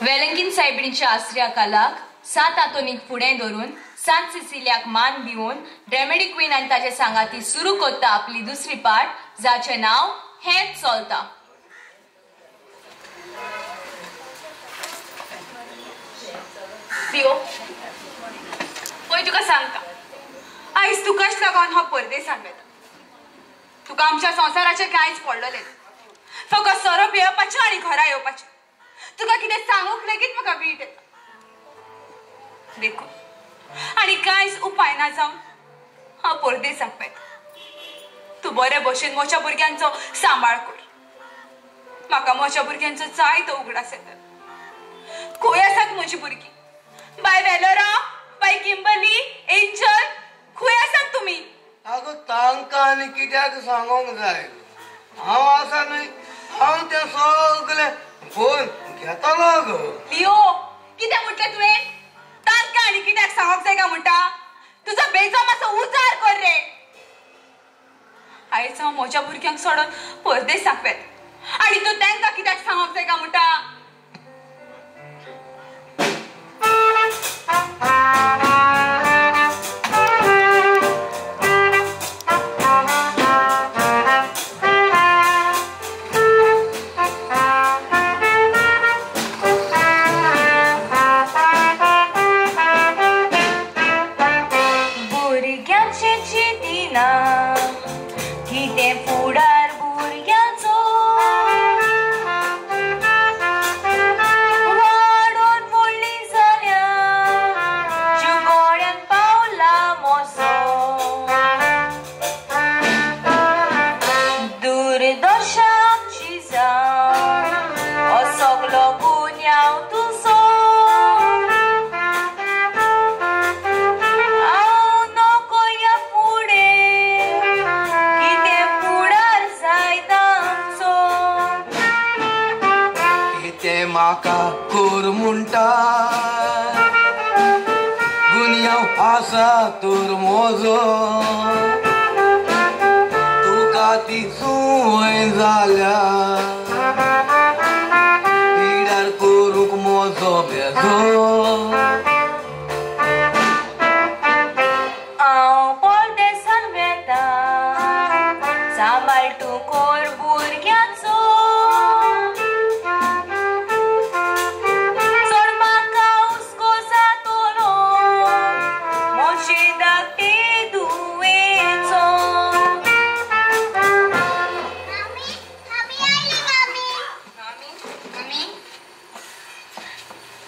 वेलंगीन सायबिणीच्या आसऱ्या कालाक सात आतोनीक फुडें धरून सांत सिसिलियाक मान दिवन ड्रॅमेडी क्वीन आनी ताचे सांगाती सुरू करता आपली दुसरी पार्ट जाचें नांव हेंच चलता. लिओ, पळय तुका सांगता, आयज तुकाच लागून हांव परदेसान वेता. तुका आमच्या संवसाराचें कांयच पडलेलें, फकत सोरो पियेवपाचें आनी घरा येवपाचें. तुका कितें सांगूंक लेगीत म्हाका वीट येता. देखून आनी कांयच उपाय ना जावन हांव परदेसाक वेता. तूं बरे भशेन म्हज्या भुरग्यांचो सांबाळ कर. म्हाका म्हज्या भुरग्यांचो जायतो उगडास येता. खंय आसात म्हजी भुरगीं? बाय वेलोरा, बाय किंबली, एंजल, खंय आसात तुमी? आगो तांकां आनी कित्याक सांगोंक जाय, हांव आसा न्हय, हांव तें सगळें फोन घेतलो गो. लिओ, कितें म्हटलें तुवें? तांकां आनी कित्याक सांगोंक जाय काय म्हणटा? तुजो बेजो मातसो उजार कर रे. आयज हांव म्हज्या भुरग्यांक सोडून परदेसाक वेता आनी तूं तांकां कित्याक सांगोंक जाय काय म्हणटा? म्हाका कोर म्हणटा गुन्यांव आसा तर म्हजो, तुका ती संवय जाल्या पिड्यार करूंक म्हजो बेजो. हांव परदेसान वेता, सांबाळ तूं कोर भुरग्यांचो.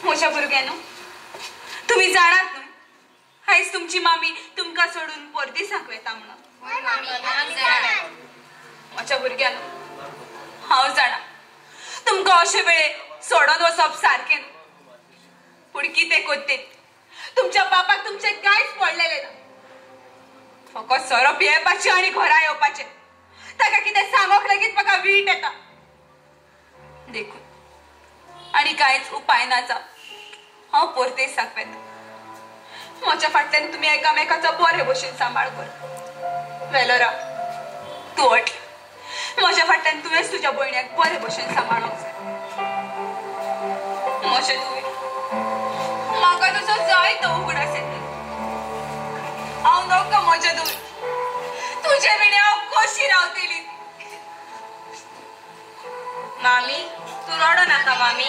म्हज्या भुरग्यांनो, तुमी जाणात न्हय आयज तुमची मामी तुमकां सोडून परदेसाक वेता म्हणून. म्हज्या भुरग्यांनो, हांव जाणा तुमकां अशे वेळे सोडून वचप सारकें न्हय, पूण कितें करते तुमच्या बापाक तुमचें कांयच पडलेलें ना. फकत सोरो पियेवपाचें आनी घरा येवपाचें. ताका कितें सांगूंक लेगीत म्हाका वीट येता. देखून आनी कांयच उपाय ना जावन हांव परदेसाक वेता. म्हज्या फाटल्यान तुमी एकामेकाचो बरे भशेन सांबाळ कर. वेलोरा, तूं अटलें, म्हज्या फाटल्यान तुवेंच तुज्या भयण्याक बरे भशेन सांबाळूंक जाय. म्हजें तुवें म्हाका तुजो जायतो उगडास येता. हांव नका म्हज्या धुवे, तुजे विणे हांव कशी रावतली? मामी, तूं रडो नाका. मामी,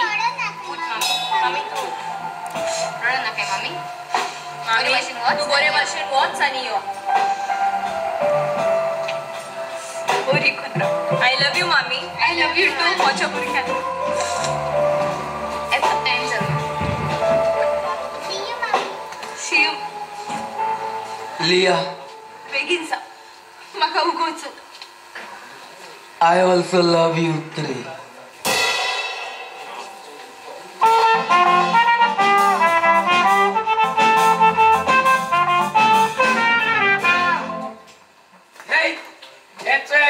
उठ मामी, मामी तूं उठ, रडो नाका मामी. मामी तूं बरे भाशेन वच आनी यो. बरी करून राव. I love you मामी. I love you to म्हज्या भुरग्यांक. येता टायम जालो. See you. लिया, बेगीन जा, म्हाका उगोच. I also love you three.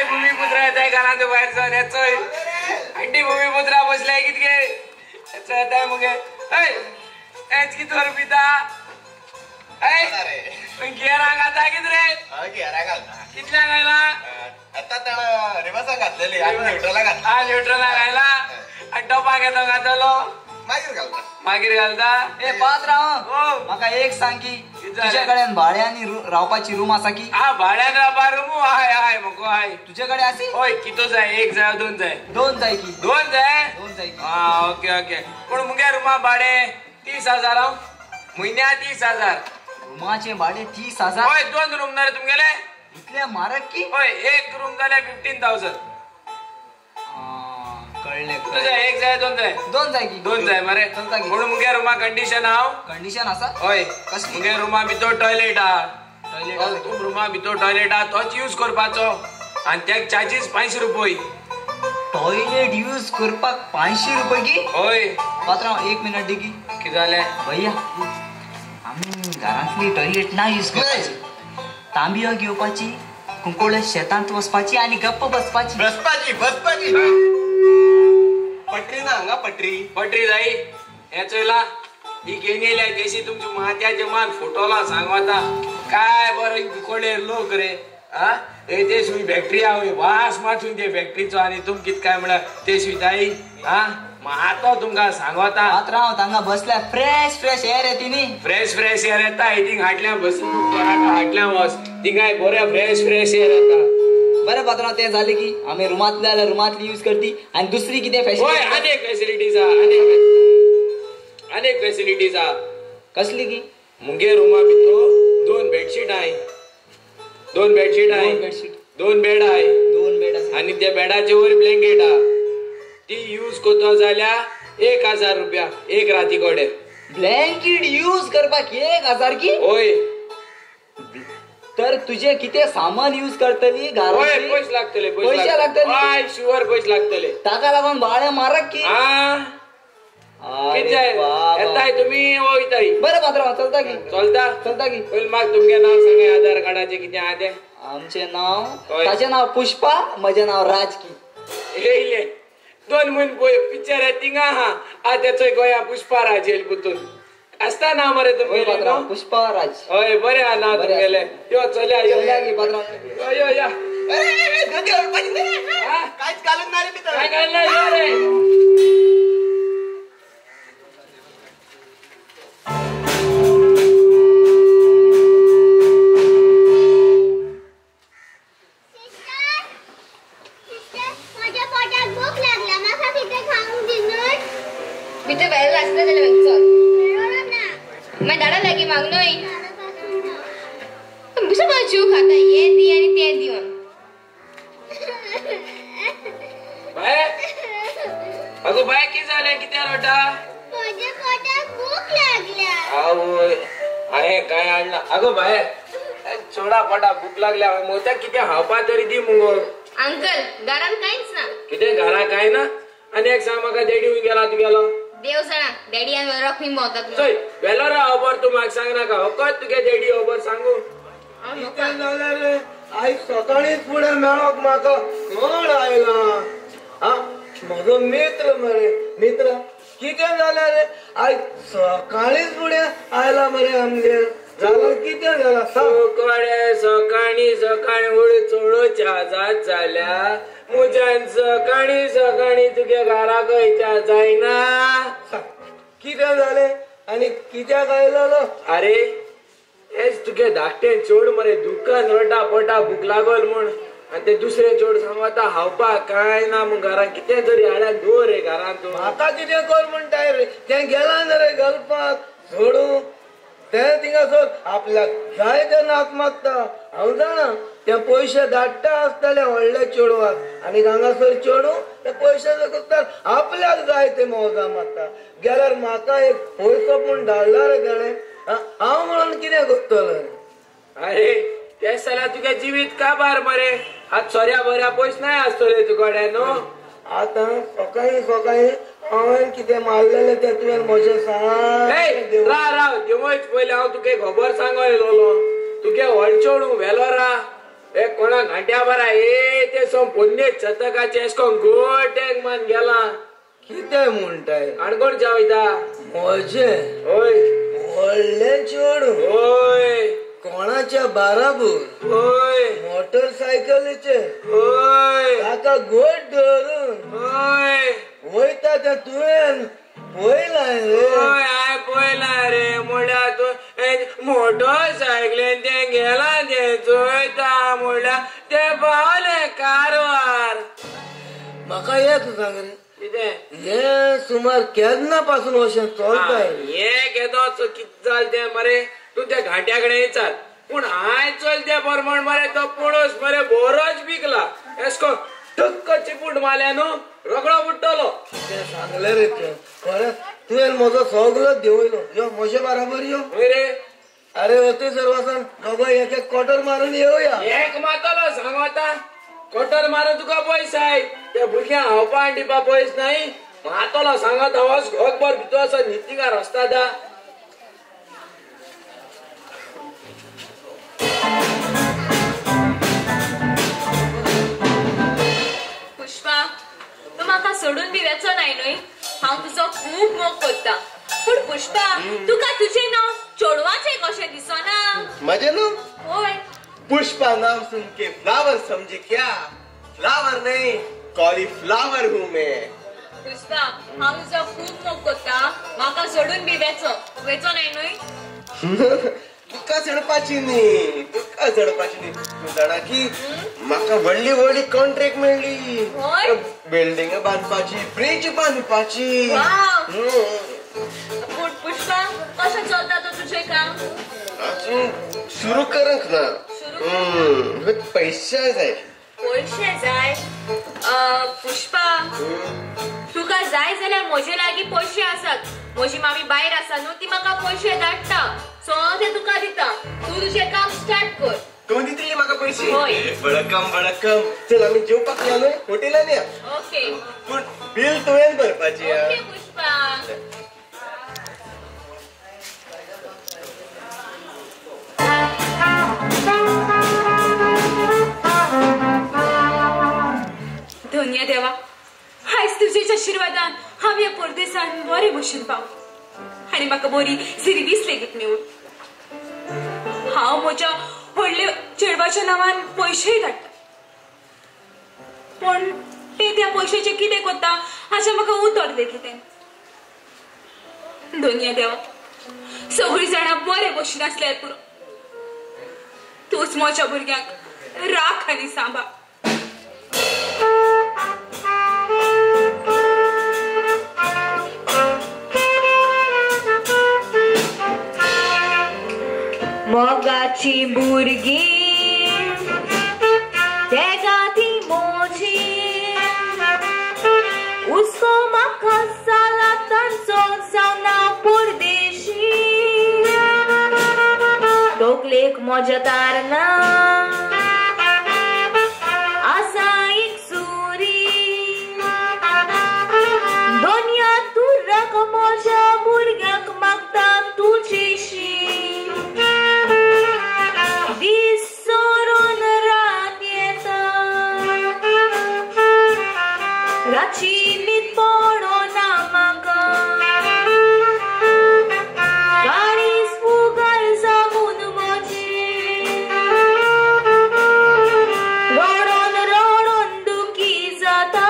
भूमिपुत्रा येताय घरांत भायर सर येचोय आंटी भूमिपुत्रा बसलाय कितके येचो येताय मुगे. हय, हेच कितें पिता? गियराक घालता कितें रे? गियराक घालता. कितल्यांक आयला? आतां ताणें रिवर्साक घातलेली, आतां न्युट्रलाक घातला. न्युट्रलाक आयला आनी टोपाक येतो घातलो. मागीर घालता. मागीर घालता. ए पात्रांव, म्हाका एक सांग की तुज्या कडेन भाड्यानी रावपाची रूम आसा की? हा, भाड्यान रावपा रूम हाय हाय मगो हाय. तुजे कडेन आसी? हय. कितो जाय, एक जाय दोन जाय? दोन जाय की. दोन जाय? दोन जाय की. हा ओके ओके. पूण मुगे रुमा भाडे 30,000 म्हयन्या 30,000. रुमाचे भाडे 30,000? हय, दोन रूम ना रे तुमगेले. इतले म्हारग की? हय, एक रूम जाल्यार 15,000. कळ्ळें. तुझं एक जाय दोन जाय? दोन जाय की. दोन जाय मरे. चलता की. पूण मुगे रुमा कंडिशन हांव. कंडिशन आसा? हय. कसली? मुगे रुमा भितर टॉयलेट आहा. टॉयलेट तूं रुमा भितर टॉयलेट आहा, तोच यूज करपाचो आनी तेक चार्जीस 500 रुपये. टॉयलेट यूज करपाक 500 रुपये की? हय. पात्रांव एक मिनट दी की. कितें जालें? भैया, आमी घरांतली टॉयलेट ना यूज करपाची, तांबयो घेवपाची, कुंकोळे शेतांत वचपाची आनी गप्प बसपाची. बसपाची बसपाची. पटरी ना हांगा पटरी. पटरी जाई. हे चोयला ही घेवन येयल्या तेशी तुमच्या माथ्याचे मान फुटोला सांगता. काय बरें कुंकोळे लोक रे. हा, ते सुई फॅक्टरी आहा, वास मातून ते फॅक्टरीचो आनी तुम कित काय म्हळ्यार ते सुई जाई. हा, आतां तुमकां सांगता. पात्रांव तांगा बसल्या फ्रेश फ्रेश एअर येती न्ही. फ्रेश फ्रेश एअर येता. थिंग हाटल्या बस, हाटल्या वच, थिंगाय बरें फ्रेश फ्रेश एअर येता. बरें पात्रांव, तें जालें की आमी रुमांतले जाल्यार रुमांतली यूज करती आनी दुसरी कितें फॅसिलिटी? हय, आनी एक फॅसिलिटीज आहा. आनी एक फॅसिलिटीज आहा. कसली की? मुगे रुमा भितर 2 बेडशीट आहाय. 2 बेडशीट आहाय, 2 बेड आहाय. 2 बेड आसा आनी त्या बेडाचे वयर ब्लँकेट आहा. ती यूज करतो जाल्यार 1,000 रुपया एक राती कडेन. ब्लँकेट यूज करपाक 1,000 की? हय. तर तुझे कितें सामान यूज करतली घरांत? पयशे लागतले. पयशे लागतले. हय, शुअर पयशे लागतले. ताका लागून भाडें म्हारग की? येताय तुमी वयताय? बरें पात्रांव, चलता की. चलता चलता की. पयलीं म्हाका तुमगें नांव सांगाय, आधार कार्डाचें कितें आहा तें. आमचें नांव, ताचें नांव पुष्पा, म्हजें नांव राजकी. येयलें 2 म्हयने पळय पिक्चर येता थिंगा आहा. आतां चोय गोंया पुष्पा राज येयलें पुतून. आसता ना मरे तुमगेलें न्हू? पुष्पा राज. हय, बरें आहा नांव तुमगेलें. यो चलया, चलया की पात्रांव. यो यो. कांयच घालून ना रे भितर. काय घालना रे. भितर वेल आसता जाल्यार चल. मागीर दाडा लागीं माग न्हय. दुसरो म्हजो जीव खाता, हें दी आनी तें दिवन. बाय, अगो बाय, कितें जालें? कित्याक रडटा? म्हज्या पोटाक भूक लागल्या. आवय, हांवें काय हाडलां? अगो बाय, चोडा पोटा भूक लागल्या. मोत्याक कितें खावपा तरी दी मुगो. अंकल, घरान कांयच ना. कितें घरा कांय ना? आनी एक सांग म्हाका, डॅडी खंय गेला तुगेलो? देव जाणा, डॅडी आनी वेलोरा खंय भोंवतात. चोय, वेलोरा खबर तूं म्हाका सांग नाका. फकत तुगे डॅडी खबर सांगू. कितें जालें रे? आयज सकाळींच फुडें मेळोंक म्हाका कोण आयला? आ, म्हजो मित्र मरे. मित्र, कितें जालें रे? आयज सकाळींच फुडें आयला मरे आमगेर. जालें कितें जालां सांग. सकाळी सकाळी सकाळी उड चोडोच्या जात जाल्या मुज्यान सकाळी सकाळी तुगे घरा खंयच्या जायना. कितें जालें आनी कित्याक आयलो? अरे हेच तुगे धाकटे चोड मरे दुकान रडटा पडटा भूक लागल म्हूण. आनी ते दुसरे चोड सांगता खावपाक कांय ना म्हूण घरान कितें तरी हाडल्यार दवर रे घरान. तूं म्हाका कितें कर म्हणटाय रे? तें गेलां ना रे घालपाक सोडूं तें थिंगासर आपल्याक जाय ते नाक मागता. हांव जाणा ते पयशे धाडटा आसतले व्हडल्या चेडवाक आनी हांगासर चेडूं ते पयशे करतात आपल्याक जाय ते मौजा मारता. गेल्यार म्हाका एक पयसो पूण धाडला रे ताणें. हांव म्हणून कितें करतलो? अरे तेच जाल्यार तुगे जिवीत काबार मरे. आतां सोऱ्या बऱ्या पयशे नाय आसतले तुकडे न्हू. आतां सकाळीं सकाळीं हांवें कितें मारलेलें तें तुवें म्हजें सांग. राव राव देवच पयलें हांव तुगे खबर सांगो येयलोलो. तुगे व्हड चेडूं वेलोरा एक कोणा घांट्या बारा ए ते सम पोन्ने शतकाचे एश कोन गोटेक मान गेला. कितें म्हणटाय? काणकोणच्या वयता म्हजें? हय. व्हडलें चेडूं? हय. कोणाच्या बाराबोर? हय. मोटरसायकलीचेर? हय. ताका गोट धरून? हय. वयता तें तुवें पळयलां रे. हय हांवें पळयलां रे. म्हणल्यार तूं मोटरसायकलीन तें गेलां तें चोयता म्हणल्यार तें पावलें कारवार. म्हाका एक सांग रे, कितें हें सुमार केन्ना पासून अशें चलता? हें केदो कितें जालें तें मरे तूं त्या घांट्या कडेन विचार. पूण हांवें चल त्या प्रमाण मरे तो पणस मरे बरोच पिकला. एसको टक्क चिपूट मारल्या न्हू रोकडो बुडटलो. कितें सांगलें रे तें खरें. तुवें म्हजो सगलो देंवयलो. यो म्हजे बराबर यो. खंय रे? अरे थंयसर वचोन दोगोय एक एक क्वॉर्टर मारून येवया. एक मारतलो सांग आतां. क्वॉर्टर मारून तुका पयस जाय. त्या भुरग्यांक हावपा आनी दिवपा पयस नाय. मारतलो सांगत वच घोगभर भितर वचोन न्हिदतिका रस्ता दा. पुष्पा तूं म्हाका सोडून बी वेचो नाय न्हय. हांव तुजो खूब मोग करता. पूण पुष्पा तुका तुजें नांव चेडवाचें कशें दिसना? म्हजें नांव? हय. पुष्पा नाम सुन के फ्लावर समझे क्या? फ्लावर नहीं, कॉलीफ्लावर हूँ मैं. पुष्पा हांव तुजो खूब मोग करता. म्हाका सोडून बी वेचो वेचो नाय न्हय? तुका चडपाची न्ही, तुका चडपाची न्ही. तूं जाणा की म्हाका व्हडली व्हडली कॉन्ट्रॅक्ट मेळ्ळी. बिल्डिंग बांदपाची, ब्रिज बांदपाची. पूण पुष्पा कशें चलता तो तुजें काम? अजून सुरू करूंक ना. पयशे जाय. पयशे जाय? पुष्पा तुका जाय जाल्यार म्हजे लागीं पयशे आसात. म्हजी मामी भायर आसा न्हू, ती म्हाका पयशे धाडटा. सो हांव ते तुका दिता. तूं तुजें काम स्टार्ट कर. तूं दितली म्हाका पयशे? हय. बळकम बळकम. चल आमी जेवपाक या न्हय हॉटेलान या. ओके. पूण बील तुवें भरपाची. ओके पुष्पा. धन्य देवा, आयज तुजेच आशिर्वादान हांव ह्या परदेसान बरे भशेन पावलें आनी म्हाका बरी सिरवीस लेगीत मेळून. हांव म्हज्या व्हडल्या चेडवाच्या नांवान पयशेय धाडटा, पूण ते त्या पयशाचें कितें करता हाचें म्हाका उतर लेगीत येना. धन्य देवा, सगळीं जाणां बरे भशेन आसल्यार पुरो. तूंच म्हज्या भुरग्यांक राख आनी सांबाळ. मोगाची भुरगीं तेगा ती मोजी, उसको म्हाका जाला तांचो जावना परदेशी. तकलेक म्हज्या तारना आसा एक सुरी, दोनया तुराक म्हज्या भुरग्यांक मागता तुजेशी. दीस सोरून रात येता, रातची न्हीद पडना म्हाका. काळीज फुगार जावन म्हजें रडोन रडोन दुखी जाता.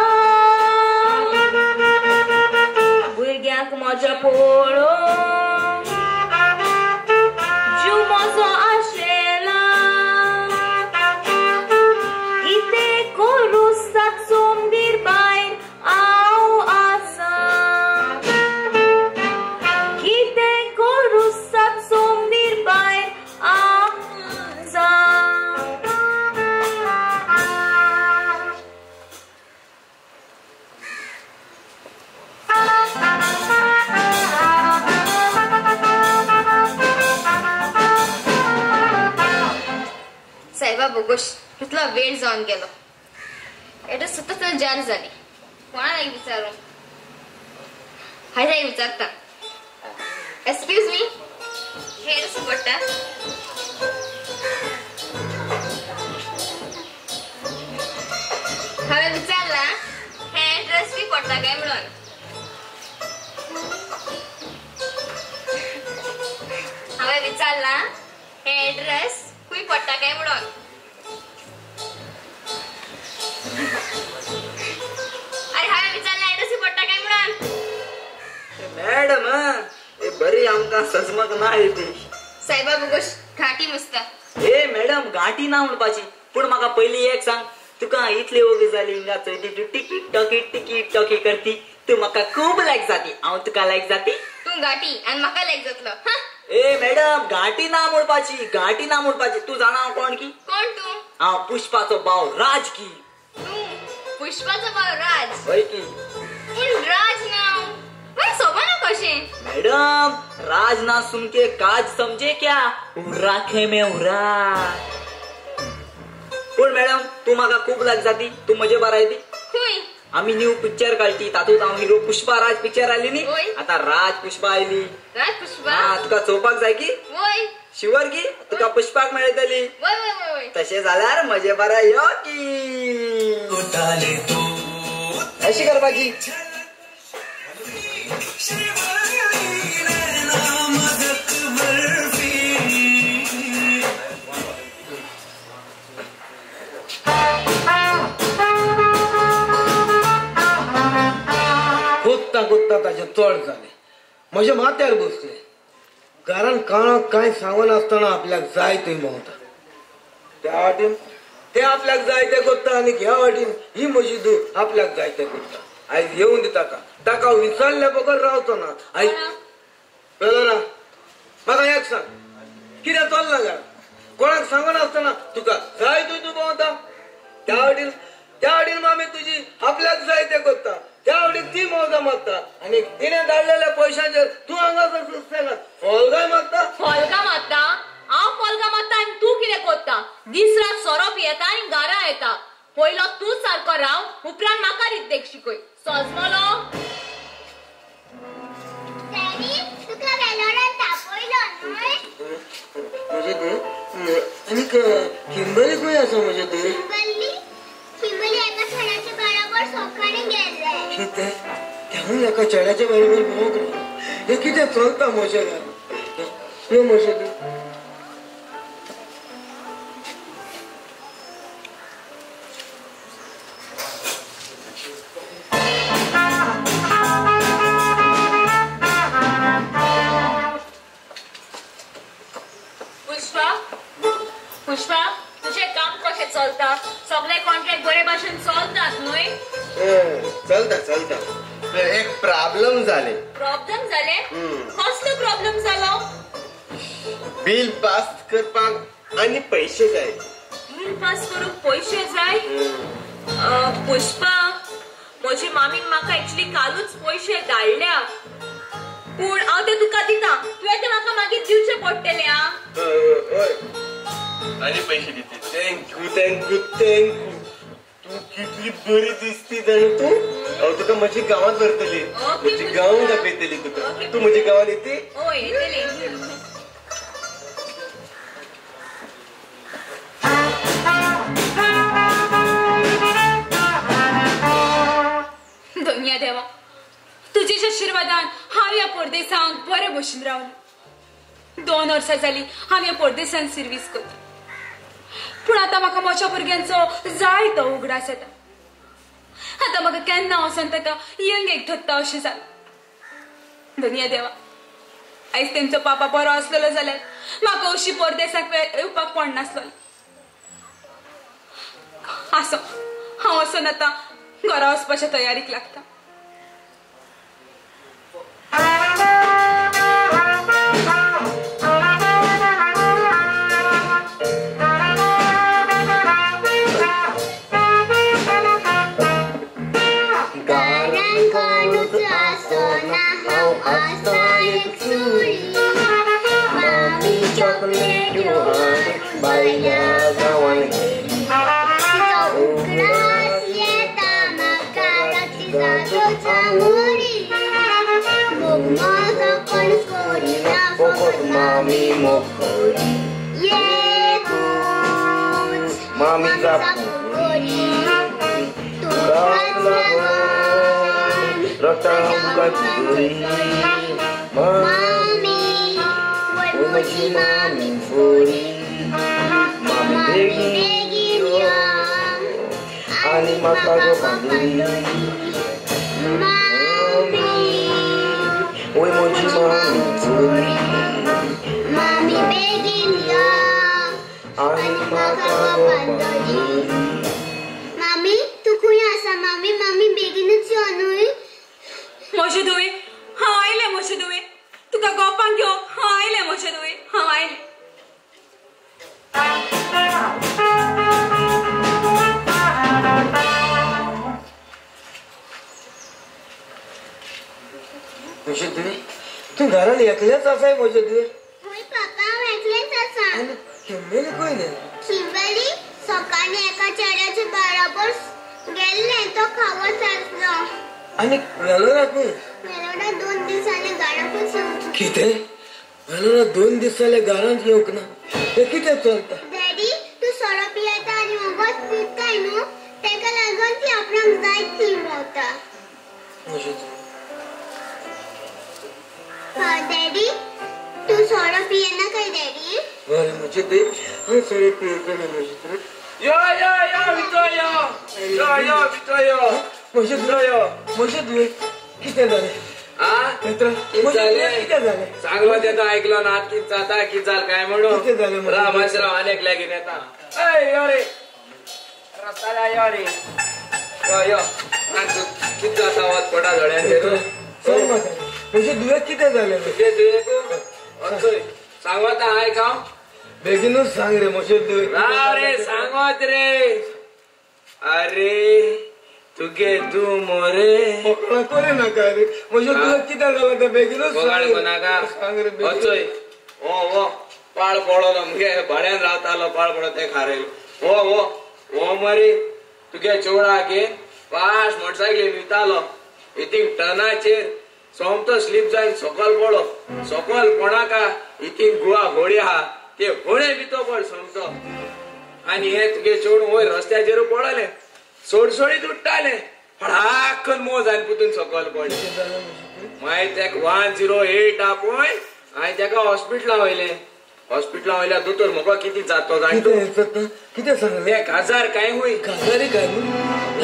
भुरग्यांक म्हज्या पळोवन जीव म्हजो आशेला. कितें करूं सोमदीर भायर हांव आसा, कितें करूं सोमदीर भायर हांव आसा. साहेबा बोगोश कितलो वेळ जावन गेलो. एड्रेस सतत जाल जाली. कोणा लागीं विचारू? हाय लागीं विचारता. एक्सक्यूज मी, हे एड्रेस पडटा? हांवें विचारला हे एड्रेस बी पडटा काय म्हणून. हांवें विचारला हे एड्रेस खंय पडटा काय म्हणून. अरे हांवें विचारला एड्रेस पडटा काय म्हणून. आमकां सजमक ना रितेश. साहेबा बोगोश घाटी मस्ता. ए मॅडम घाटी ना म्हणपाची. पूण म्हाका पयली एक सांग, तुका इतली ओगी जाली हिंगा चोयती तूं टिकी टॉकी टिकी टॉकी करती, तूं म्हाका खूब लायक जाती. हांव तुका लायक जाती? तूं घाटी आनी म्हाका लायक जातलो. ए मॅडम घाटी ना म्हणपाची, घाटी ना म्हणपाची. तूं जाणा हांव कोण की? कोण तूं? हांव पुष्पाचो भाव राज की. तूं पुष्पाचो भाव राज? हय की. पूण राज नांव मागीर सोबना कशें? मॅडम राज ना सुनके काज समजे क्या, उराखे में उरा. पूण मॅडम तूं म्हाका खूब लायक जाती, तूं म्हजे बारा येती. खंय? आमी न्यू पिक्चर काडली, तातूंत हांव हिरो पुष्पा राज पिक्चर आयली न्ही, आतां राज पुष्पा आयली. राज पुष्पा? हा, तुका चोवपाक जाय की? वय. शिवर की तुका पुष्पाक मेळटली. तशें जाल्यार म्हजे बारा यो की. अशी करपाची. कोत्ता कोत्ता ताचें चड जालें, म्हज्या माथ्यार बसलें. घरान कोणाक कांय सांगनासतना आपल्याक जाय थंय भोंवता. त्या वाटेन ते आपल्याक जाय तें करता आनी ह्या वाटेन ही म्हजी धूव आपल्याक जाय तें करता. आयज येवन दी ताका, ताका विचारल्या बगर रावचो ना. आयज ना म्हाका एक सांग, कितें चल्लां घरान? कोणाक सांगनासतना तुका जाय थंय तूं भोंवता. त्या वाटेन त्या वाटेन मामी तुजी आपल्याक जाय तें करता, त्या वाटेन ती मौजा मागता आनी तिणें धाडलेल्या पयशांचेर तूं हांगासर सुस्तें फोलगाय मागता. फोलगां मारता? हांव फोलगां मारता आनी तूं कितें करता? दीस रात सोरो पियेता आनी घरा येता. पयलो तूं सारको राव, उपरांत म्हाका रिद्देक शिकय. सोजमलो? तुका वेलोरान तापयलो न्हय? म्हजें धूव आनीक किंबली खंय आसा? म्हजें धूव किंबली? किंबली एका चेड्याच्या बरोबर सोकाणी गेल्लें. कितें? तेवूय एका चेड्याच्या बरोबर भोंवंक लागलो? हें कितें चलता म्हज्या घरांत? यो म्हजें धूव. पुष्पा, पुष्पा, तुझें काम कशें चलता? सगळे कॉन्ट्रॅक्ट बरे भाशेन चलतात न्हय? चलता चलता. एक प्रॉब्लम जाले. प्रॉब्लम जाले? कसलो प्रॉब्लम जालो? बिल पास करपाक आनी पयशे जाय. बिल पास करूंक पयशे जाय? पुष्पा, म्हजी मामीन म्हाका एक्चुली कालूच पयशे धाडल्या, पूण हांव ते तुका दिता, तुवें ते म्हाका मागीर दिवचे पडटले. आं, आनी पयशे दिते. Thank you thank you thank you. तूं कितली बरी दिसती जाणा तूं. हांव तुका म्हज्या गांवांत व्हरतली, म्हजी गांव दाखयतली तुका. तूं म्हज्या गांवांत येती? हय येतली. धन्य देवा, तुजेच आशिर्वादान हांव ह्या परदेसांत बरे भशेन रावलें. 2 वर्सां जालीं हांव ह्या परदेसांत सर्वीस करता, पूण आतां म्हाका म्हज्या भुरग्यांचो जाय तो उगडास येता. आतां म्हाका केन्ना वचोन ताका यंगेक धरता अशें जालां. धन्य देवा, आयज तेंचो पापा बरो आसलेलो जाल्यार म्हाका अशी परदेसाक येवपाक पडनासलो. आसो, हांव वचोन आतां घरा वचपाच्या तयारीक लागता. बायल्या गांवान गेली, तिचो उगडास येता म्हाका, राती जातोच मोरी. मोग म्हजो कोण करिना, फकत मामी मोग करी. एकूच मामी जाप करी, तुकाच लागून रक्ता करी. मामी वय म्हजी मामी फोरी, मामी बेगीन यो आनी म्हाका गो बांदुरी. मामी ओय म्हजी मामी चोरी. मामी बेगीन यो आनी म्हाका गोपान दवरी. मामी तूं खंय आसा? मामी मामी बेगीनच यो न्हय. म्हजे धुवे हांव आयलें. म्हजे धुवे तुका गोपान घेवंक हांव आयलें. म्हजे धुवे हांव आयलें. म्हजे धुवे तूं घरान एकलेंच आसाय? म्हजे धुवे हय पापा हांव एकलेंच आसा. आनी किंबेली खंय न्ही? किंबेली सकाळीं एका चेड्याच्या बरोबर गेल्लें, तो खावत आसलो. आनी वेलोरा खंय? वेलोरा 2 दीस जाले घराकूच येवंक. कितें? वेलोरा 2 दीस जाले घरांत येवंक ना? हें कितें चलता? डॅडी तूं सोरो पियेता आनी वोगोत पिताय न्हू, तेका लागून ती आपणाक जाय ती भोंवता. डॅडी तूं सोरो पियेना काय डॅडी? बरें म्हजे धुवे हांव सोरो पियेता ना. म्हजे धुवे यो यो यो भितर यो यो यो भितर यो. म्हजे धुवे यो. म्हजे धुवे कितें जालें? आ मित्र कितें जालें? सांगलो तें तो आयकलो ना. कितें जाता कितें जालें काय म्हणून? कितें जालें? राव मातशें राव, आनी एकल्याक घेवन येता. ए यो रे रस्त्यार यो रे यो यो. कितें जाता वत पडा दोळ्यांचेर. सांग म्हाका म्हजे धुवे कितें जालें? तुगे धुवेक वचय सांगता आयक हांव. बेगीनूच सांग रे म्हजे धुवे. राव रे सांगत रे. अरे तुगे तूं मोरे बोकळा करे नाका रे. म्हजे धुवे कितें जालें तें बेगीनूच बोगाळ नाका. सांग रे. वचय हो हो पाळ पडलो मुगे भाड्यान रावतालो, पाळ पडलो तें खारयलो. हो हो हो मरे तुगे चेवडा घेन फास्ट मोटरसायकलीन वयतालो. इतींग टर्नाचेर सोमतो स्लीप जावन सकल पडलो. सकल पडनाका इतींग गुवा होळी आहा ते होळे भितर पड सोमतो. आनी हे तुगे चेडूं वयर रस्त्याचेर पडलें, सोडसोडीत उडटालें, फडाकन मोव जावन पुतून सकल पडलें. मागीर तेका 108 आपय हांवें तेका हॉस्पिटलां व्हयलें. हॉस्पिटलां वयल्या दोतोर म्हाका कितें जातो जाण तूं? कितें सांगलें? ते काजार काय हुय. काजारी काय हुय?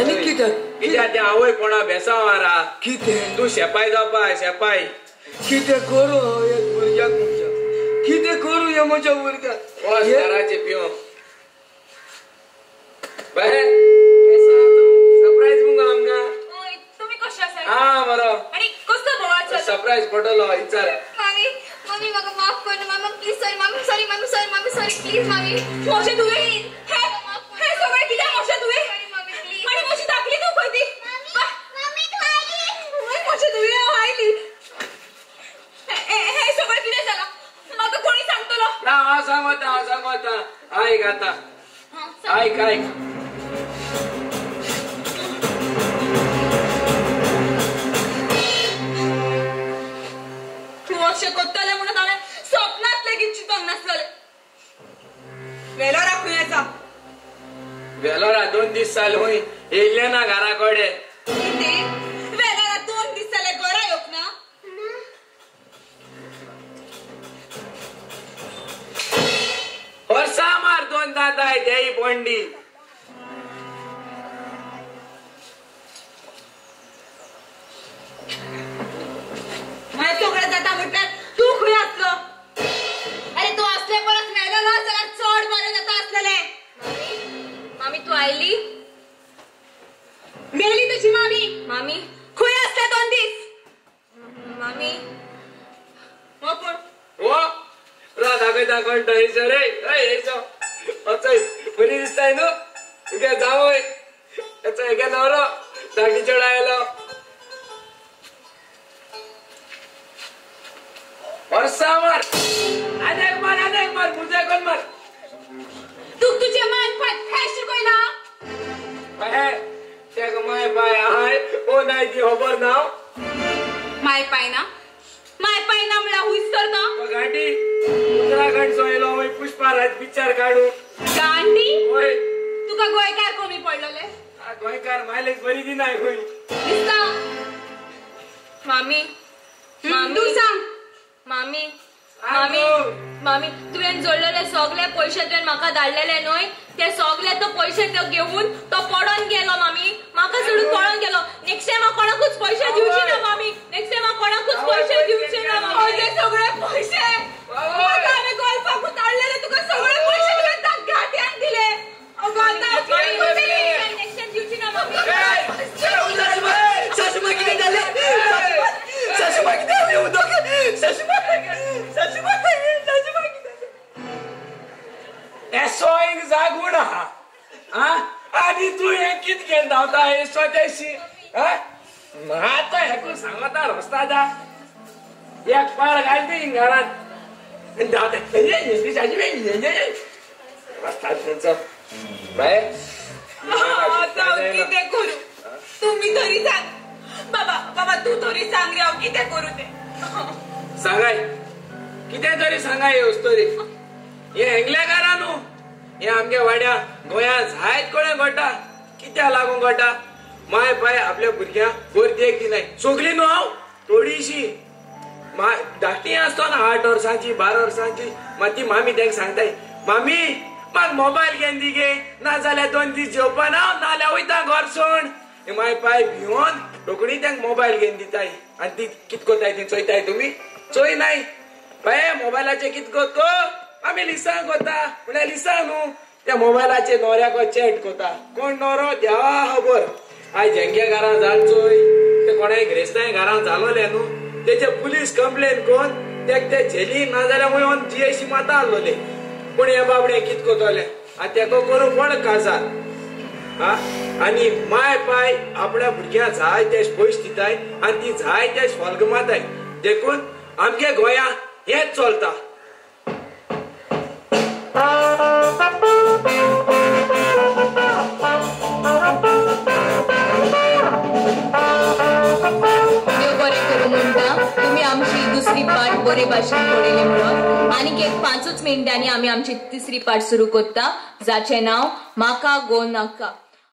आनी कित्याक? कित्याक तें आवय कोणा बेसांव आरा. कितें? तूं शेपाय जावपा शेपाय. कितें करूं हांव ह्या भुरग्याक म्हज्या? कितें करूं ह्या म्हज्या भुरग्याक? वच घराचें पिवंक. सरप्रायज मुगो आमकां. तुमी कशें आसा? आं बरो. आनी कसलो बोवाळ चल्ला? सरप्रायज पडलो विचार. मामी मामी म्हाका माफ कर. मामी प्लीज सॉरी. मामी सॉरी. मामी सॉरी. मामी सॉरी प्लीज मामी. म्हजें धुवे हें हें सगळें कित्याक म्हजें धुवे? आनी म्हजी धाकली तूं खंय ती? मामी तूं आयली? म्हजें धुवे हांव आयली. हें सगळें कितें जालां म्हाका कोणी सांगतलो? ना हांव सांगता हांव सांगता. आयक आतां आयक आयक. तूं अशें करतलें म्हणून हांवें सपनांत लेगीत चिंतूंक नासलें. वेलोरा खंय आसा? वेलोरा 2 दीस जाले खंय येयलें ना घरा कडेन. कितें? वेलोरा 2 दीस जाले घरा येवंक ना? वर्सा मार 2 दाताय तेय पोंडी. मागीर सगळें जाता म्हटल्यार तूं खंय आसलो? अरे तूं आसले परस मेलो ना जाल्यार चड बरें जाता आसलेलें. मामी मामी तूं आयली? मेली तुजी मामी. मामी खंय आसले 2 दीस? मामी हो कोण? हो रा दाखयता कोण तो हेचो रे. हय हेचो वचय बरी दिसताय न्हू तुगे जावय. हेचो एके न्हवरो धाकटी चेडो आयलो. वर्सा मार आनी एक मार आनी एक मार मुजे कोण मार. तूं तुजे मान पाय हें शिकयला? तेका माय पाय आहाय ओ नाय ती खबर ना. माय पाय ना? माय पाय ना म्हणल्यार हुंयच तर तो? गांडी उत्तराखंड येयलो वय पुष्पा राज पिक्चर काडू. गांडी? वय. तुका गोंयकार कमी पडलेले? गोंयकार मायलेज बरी दिनाय खंय दिसता. मामी मामी तूं सांग. मामी मामी मामी तुवें जोडलेले सगळे पयशे तुवें म्हाका धाडलेले न्हय ते सगळे तो पयशे तो घेवन तो पडोन गेलो. मामी म्हाका सोडून पडोन गेलो. नेक्स्ट टायम हांव कोणाकूच पयशे दिवची ना. मामी नेक्स्ट टायम हांव कोणाकूच पयशे दिवची आनी तूं हें कित घेवन धांवता हे स्वदेशी आतां हेकून सांगता रस्ता दा एक पार घालती घरात धांवता रस्ता थंयचो बाय. आतां कितें करूं तुमी तरी सांग बाबा. बाबा तूं तरी सांग रे हांव कितें करूं तें. सांगाय कितें तरी सांगाय वस्तोरी. हे हेंगल्या घरा न्हू, हे आमगे वाड्या गोंयांत जायत कोणें घडटा. कित्याक लागून घडटा? माय पाय आपल्या भुरग्यांक बरी देख दिनाय. सगळीं न्हू हांव थोडीशी धाकटी आसतना 8 वर्सांची 12 वर्सांची मात ती मामी तेंका सांगताय, मामी म्हाका मोबायल घेवन दी गे, नाजाल्यार 2 दीस जेवपा ना, नाजाल्यार वयता घर सोड. माय पाय भिवन रोखडी तेंका मोबायल घेवन दिताय. आनी ती कित कोताय ती चोयताय तुमी? चोय नाय बाये मोबायलाचेर कित कोत आमी लिसांग कोता. म्हळ्यार लिसांग न्हू, त्या मोबायलाचेर नोऱ्याको चॅट कोता. कोण नोरो देवा खबर. आयज हेंगे घरां जाल चोय, ते कोणाय ग्रेस्ताय घरां जालोले न्हू, तेचे पुलीस कंप्लेन कोन तेक ते झेली नाजाल्यार वयर जीएसटी माता आहलोले. पूण हे बाबडे कित कोतोले आनी तेका करूं कोण काजार. आनी माय पाय आपल्या भुरग्यांक जाय तेश पयशे दिताय आनी ती जाय तेश फॉल्ग माताय. देखून आमगे गोंया हेंच चलता. देव बरें करूं म्हणटा तुमी आमची दुसरी पार्ट बरे भाशेन पळयली म्हणून. आनीक एक 5 मिनटांनी आमी आमची तिसरी पार्ट सुरू करता, जाचें नांव म्हाका गो नाका.